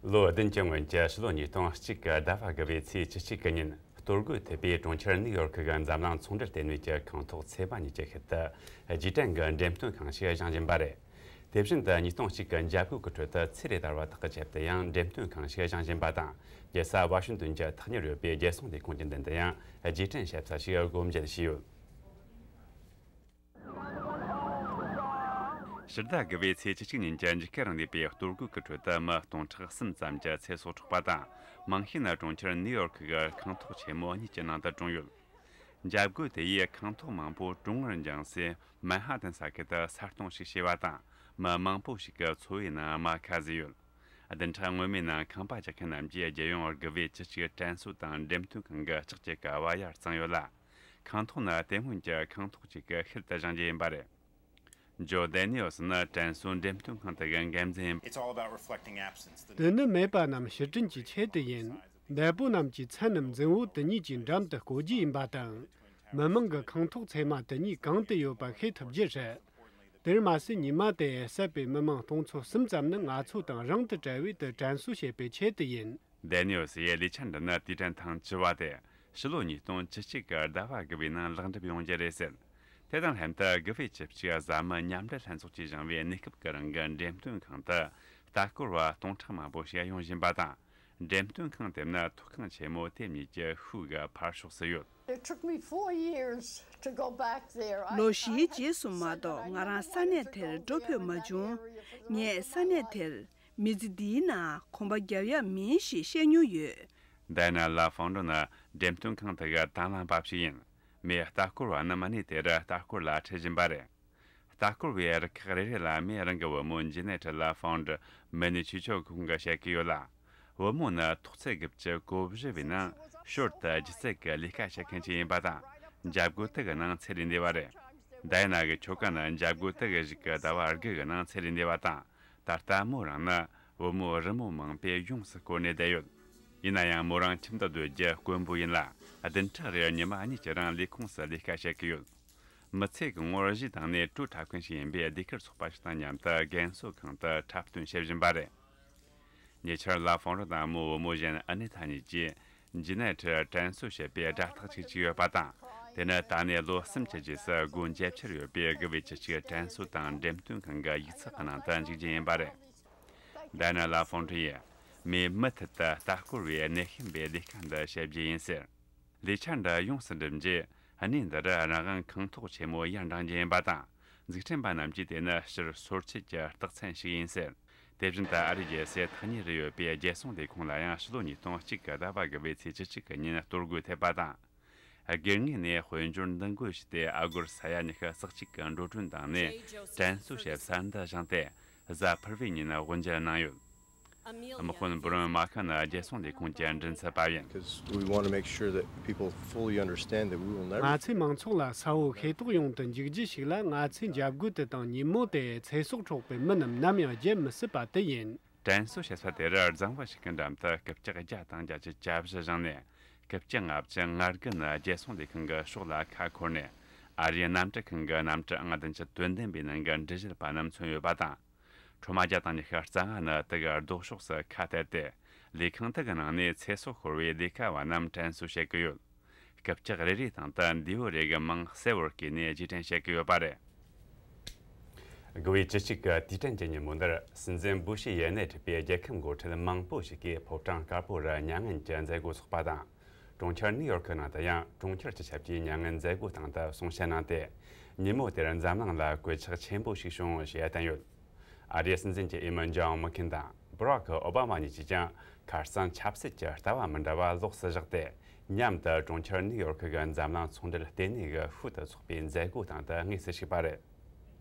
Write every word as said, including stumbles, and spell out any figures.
ལོ་བདུན་གྱི་སྔོན་གྱི་ཕྱི་ལོ་ཉིས་སྟོང་གཅིག་གི་ཟླ་བ་དགུ་བའི་ཚེས་བཅུ་གཅིག་གི་ཉིན། གཏོར་རྒོལ་ཐེབས་པའི་གྲོང་ཁྱེར་ནིའུ་ཡོར་ཁི་གི་འཛམ་གླིང་ཚོང་འབྲེལ་ལྟེ་གནས་ཀྱི་ཁང་ཐོག་ཚེས་པ་གཉིས་ཀྱི་ཤུལ་དུ། རྗེས་དྲན་གྱི་འགྲེམས་སྟོན་ཁང་ཞིག་བཞེངས་བཞིན་པ་རེད། དེ་བཞིན་དུ་ཉིས་སྟོང་གཅིག་གི་འཇབ་རྒོལ་གྱི་ཁྲོད་དུ་ཚེ་རེ་དར་བ་དག་གི་ཆེད་དུ་ཡང་འགྲེམས་སྟོན་ཁང་ཞིག་བཞེངས་བཞིན་པ་དང་། རྒྱལ་ས་ཝ་ཤིང་ཏོན་གྱི་ཐག་ཉེར་ཡོད་པའི་རྒྱལ་སྲུང་ལས་ཁུངས་ཀྱི་མདུན་དུ་ཡང་རྗེས་དྲན་ཞབས་ས་ཞིག་སྒོ་འབྱེད་བྱས་ཡོད། ཕྱི་ཟླ་དགུ་བའི་ཚེས་བཅུ་གཅིག་ཉིན་གྱི་འཇིགས་སྐུལ་རིང་ལུགས་པའི་གཏོར་རྒོལ་གྱི་ཁྲོད་དུ་མི་སྟོང་ཕྲག་གསུམ་ཙམ་གྱི་ཚེ་སྲོག་འཕྲོག་པ་དང་། མང་ཤོས་ནི་གྲོང་ཁྱེར་ནིའུ་ཡོར་ཁི་གི་ཁང་ཐོག་ཆེན་མོ་གཉིས་ཀྱི་ནང་དུ་གྲོངས་ཡོད། འཇབ་རྒོལ་དེ་ཡིས་ཁང་ཐོག་མང་པོ་གྲོང་ངར་འགྱངས་སའི་མན་ཧ་ཏན་ས་ཁུལ་དུ་ས་སྟོང་ཞིག་བྱས་པ་དང་། མི་མང་པོ་ཞིག་གི་འཚོ་བའི་ནང་རྨ་ཁ་བཟོས་ཡོད། བདུན་ཕྲག་སྔོན་མའི་ནང་ཁང་པ་རྒྱག་མཁན་རྣམས་ཀྱིས་རྒྱལ་ཡོངས་དགུ་བའི་བཅུ་གཅིག་དྲན་གསོ་དང་འགྲེམས་སྟོན་ཁང་གི་ལྕགས་ཀྱི་ཀ་བ་ཡར་བརྫངས་ཡོད་ལ། ཁང་ཐོག་ནི་དེ་སྔོན་གྱི་ཁང་ཐོག་ཅིག་གི་ཤུལ་དུ་བཞེངས་རྒྱུ་ཡིན་པ་རེད། ཇོ་ཌེ་ནི་ཨོ་སི་ནི་དྲན་གསོ་འགྲེམས་སྟོན་ཁང་དེ་གི་འགན་འཛིན་ཡིན། It's all about reflecting absence. དེ་ནི་མེད་པ་རྣམས་ཕྱིར་དྲན་གྱི་ཆེད་དུ་ཡིན། འདས་པོ་རྣམས་ཀྱི་མཚན་ནམ་འཛིན་བོ་དེ་གཉིས་ཀྱི་འགྲམ་དུ་བརྐོ་རྒྱུ་ཡིན་པ་དང་། མི་མང་གི་ཁང་ཐོག་ཚང་མ་དེ་གཉིས་གང་དུ་ཡོད་པ་ཤེས་ཐུབ་རྒྱུ་རེད། དེར་མ་ཟད་ཉི་མ་དེ་བསད་པའི་མི་མང་སྟོང་ཚོ་གསུམ་ཙམ་ནི་ང་ཚོ་དང་རིང་དུ་བྲལ་བའི་དུ་དྲན་གསོ་བྱེད་པའི་ཆེད་དུ་ཡིན། ཌེ་ནི་ཨོ་སི་ཡི་ལས་འཆར་འདི་ནི་དུས་དྲན་ཐེངས་བཅུ་པ་སྟེ། ཕྱི་ལོ་ཉིས་སྟོང་བཅུ་གཅིག་གི་ཟླ་བ་དགུ་པའི་ནང་ལེགས་འགྲུབ་ཡོང་རྒྱུ་རེད་ཟེར། དེ་དང་ལྷན་དུ་དགུ་བའི་བཅུ་གཅིག་བཟའ་མི་མཉམ་འབྲེལ་ལྷན་ཚོགས་ཀྱིས་བཞེངས་པའི་གནས་སྐབས་ཀྱི་རིང་གི་འགྲེམས་སྟོན་ཁང་དུ་ལྟ་སྐོར་བ་སྟོང་ཕྲག་མང་པོ་ཞིག་ཡོང་བཞིན་པ་དང་། འགྲེམས་སྟོན་ཁང་དེ་ནི་ཐོག་ཁང་ཆེན་མོ་དེབ་གཉིས་ཀྱི་ཤུལ་གྱི་ཕར་ཕྱོགས་སུ་ཡོད། It took me four years to go back there. ལོ་བཞིའི་རྗེས་སུ་མ་གཏོགས་ང་རང་ས་གནས་དེར་འགྲོ་ཕོད་མ་བྱུང་། ངས་ས་གནས་དེར་མི་ཚེ་འདིའི་ནང་གོམ་པ་རྒྱག་ཡག་མིན་ཞེས་བཤད་མྱོང་ཡོད། ཌའི་ན་ལ་ཧྥང་ཀྲོ་ནི་འགྲེམས་སྟོན་ཁང་དེ་གི་དང་བླངས་པ་ཞིག་ཡིན། མིས་ལྟ་སྐོར་བ་རྣམས་གནས་དེར་ལྟ་སྐོར་ལ་ཁྲིད་བཞིན་པ་རེད། ལྟ་སྐོར་བའི་རུ་ཁག་རེ་རེ་ལ་མིས་རང་གི་བུ་མོ་ཇི་ནེ་ཊི་ལ་ཧྥང་ཀྲོ་མི་ནི་ཆུ་ཆོ་ཁོང་གིས་བཤད་ཀྱི་ཡོད་ལ། བུ་མོ་ནི་ཐོག་ཚད་དགུ་བཅུ་གོ་བཞི་པའི་ནང་ཞོར་དུ་སྒྱུ་རྩལ་གྱི་ལས་ཀ་བྱེད་མཁན་ཅིག་ཡིན་པ་དང་། འཇབ་རྒོལ་དེ་གི་ནང་ཚེ་རིང་ལྡན་པ་རེད། ཌའི་ན་གི་ཁྱོ་ག་ནི་འཇབ་རྒོལ་དེ་གི་གཞུག་གི་ཟླ་བ་དགུ་གི་ནང་ཚེ་རིང་ལྡན་པ་དང་། ད་ལྟ་མོ་རང་ནི་བུ་མོ་རི་མོ་མང་པོས་ཡོངས་སུ་བསྐོར་ནས་བསྡད་ཡོད། ཡིན་ན་ཡང་མོ་རང་ཁྱིམ་དུ་སྡོད་རྒྱུ་དཀོན་པོ་ཡིན་ལ། བདུན་ཕྲག་རེར་ཉི་མ་གཉིས་ཀྱི་རིང་ལས་ཁུངས་སུ་ལས་ཀ་བྱེད་ཀྱི་ཡོད། མི་ཚེ་གི་ངོར་གཞས་བཏང་ནས་བྲོ་འཁྲབ་མཁན་ཞིག་ཡིན་པའི་ཟློས་གར་ཚོགས་པ་ཞིག་དང་མཉམ་དུ་རྒན་གསོ་ཁང་དུ་འཁྲབ་སྟོན་བྱེད་བཞིན་པ་རེད། ཉེ་ཆར་ལ་ཧྥང་ཀྲོ་དང་མོའི་བུ་མོ་གཞན་ཨ་ནེ་ཐ་གཉིས་ཀྱིས་ཇི་ནེ་ཊི་དྲན་གསོ་བྱེད་པའི་སྒྲ་ཐག་ཅིག་བྲིས་ཡོད་པ་དང་། དེ་ནི་ད་ནས་ལོ་གསུམ་གྱི་རྗེས་སུ་སྒོ་འབྱེད་འཆར་ཡོད་པའི་དགུ་བའི་བཅུ་གཅིག་དྲན་གསོ་དང་འགྲེམས་སྟོན་ཁང་གི་ཡིག་ཚགས་ཀྱི་ནང་དུ་འཇུག་རྒྱུ་ཡིན་པ་རེད། ཌའི་ན་ལ་ཧྥང་ཀྲོ་ཡིས་མིས་མུ་མཐུད་དུ་ལྟ་སྐོར་བའི་གནད་ཤན་པའི་ལས་ཀ་འདི་བྱེད་རྒྱུ་ཡིན་ཟེར། ལས་འཆར་འདི་ཡོངས་སུ་འགྲུབ་རྗེས་གནས་འདི་རུ་རང་དབང་ཁང་ཐོག་ཆེན་མོ་ཡར་འབྲང་རྒྱུ་ཡིན་པ་དང་། འཛུགས་སྐྲུན་པ་རྣམས་ཀྱིས་དེ་ནི་སྤྱིར་སོར་ཆུད་ཀྱི་རྟགས་མཚན་ཞིག་ཡིན་ཟེར། དེ་བཞིན་དུ་ཨ་རི་རྒྱལ་སའི་ཐག་ཉེ་རུ་ཡོད་པའི་རྒྱལ་སྲུང་ལས་ཁུངས་ལ་ཡང་ཕྱི་ལོ་ཉིས་སྟོང་གཅིག་གི་ཟླ་བ་དགུ་བའི་ཚེས་བཅུ་གཅིག་གི་ཉིན་གཏོར་རྒོལ་ཐེབས་པ་དང་། སྒེར་ངོས་ནས་དཔལ་འབྱོར་འདུ་འགོད་བྱས་ཏེ་ཨ་སྒོར་ས་ཡ་ཉི་ཤུ་རྩ་གཅིག་གི་འགྲོ་གྲོན་བཏང་ནས་དྲན་གསོ་བྱེད་ས་འདི་བཞེངས་ཏེ་གཟའ་ཕུར་བུའི་ཉིན་དབུ་འབྱེད་གནང་ཡོད། དམག་དཔོན་བུ་རོན་མ་ཁ་ནི་རྒྱལ་སྲུང་ལས་ཁུངས་ཀྱི་མགྲིན་ཚབ་པ་ཡིན། Because we want to make sure that people fully understand that we will never ང་ཚོས་མང་ཚོགས་ལ་གསལ་བོ་ཤེས་རྟོགས་ཡོང་དུ་འཇུག་རྒྱུ་ཞིག་ལ། ང་ཚོས་འཇབ་རྒོལ་དེ་དང་ཉིན་མོ་དེ་ཚེ་སྲོག་འཕྲོག་པའི་མི་རྣམས་ནམ་ཡང་བརྗེད་མི་སྲིད་པ་དེ་ཡིན། དྲན་གསོ་བྱེད་ས་དེ་རུ་རྫིང་བུ་ཞིག་གི་འགྲམ་དུ་རྐུབ་ཀྱག་བརྒྱ་དང་བརྒྱད་ཅུ་གྱ་བཞི་བཞེངས་ནས། རྐུབ་ཀྱག་ལྔ་བཅུ་ང་དགུ་ནི་རྒྱལ་སྲུང་ལས་ཁུངས་ཀྱི་ཕྱོགས་ལ་ཁ་འཁོར་ནས། ཨ་རིའི་གནམ་གྲུ་ཁང་གི་གནམ་གྲུ་ཨང་བདུན་ཅུ་དོན་ལྡན་པའི་ནང་གི་འགྲུལ་བཞུད་པ་རྣམས་མཚོན་ཡོད་པ་དང་། ཁྲོ་མ་བརྒྱ་དང་ཉི་ཤུ་རྩ་ལྔ་ནི་དེ་གི་ལྡོག་ཕྱོགས་སུ་ཁ་གཏད་དེ། ལས་ཁང་དེ་གི་ནང་ནས་ཚེ་སྲོག་ཤོར་བའི་ལས་ཀ་བ་རྣམས་དྲན་གསོ་བྱེད་ཀྱི་ཡོད། རྐུབ་ཀྱག་རེ་རེའི་སྟེང་དུ་མདེའུ་རེ་གི་མིང་གསལ་བོར་བརྐོས་ནས་རྗེས་དྲན་བྱེད་ཀྱི་ཡོད་པ་རེད། དགུ་བའི་བཅུ་གཅིག་གི་དུས་དྲན་གྱི་ཉིན་མོ་འདིར་སྲིད་འཛིན་བུ་ཤི་ཡི་སྣེ་ཁྲིད་པའི་རྒྱལ་ཁབ་འགོ་ཁྲིད་མང་པོ་ཞིག་གིས་ཕོ་བྲང་དཀར་པོ་རུ་མྱ་ངན་གྱི་མཛད་སྒོ་འཚོགས་པ་དང་། གྲོང་ཁྱེར་ནིའུ་ཡོར་ཁི་ནང་དུ་ཡང་གྲོང་ཁྱེར་སྤྱི་ཁྱབ་ཀྱིས་མྱ་ངན་མཛད་སྒོ་སྟེང་དུ་གསུང་བཤད་གནང་སྟེ། ཉིན་མོ་དེར་འཛམ་གླིང་ལ་གོད་ཆག་ཆེན་པོ་ཞིག་བྱུང་ཞེས་བསྟན་ཡོད། ཨ་རིའི་སྲིད་འཛིན་གྱི་འོས་མི་ཇོན་མེག་ཁེན་དང་བྷ་རག་ཨོ་བྷ་མ་གཉིས་ཀྱིས་ཀྱང་ཁ་སང་ཆབ་སྲིད་ཀྱི་ལྟ་བ་མི་འདྲ་བ་ལོགས་སུ་བཞག་སྟེ། མཉམ་དུ་གྲོང་ཁྱེར་ནིའུ་ཡོར་ཁི་གི་འཛམ་གླིང་ཚོང་འབྲེལ་ལྟེ་གནས་ཀྱི་ཤུལ་དུ་འཚོགས་པའི་མཛད་སྒོ་སྟེང་དུ་དངོས་སུ་ཞུགས་པ་རེད།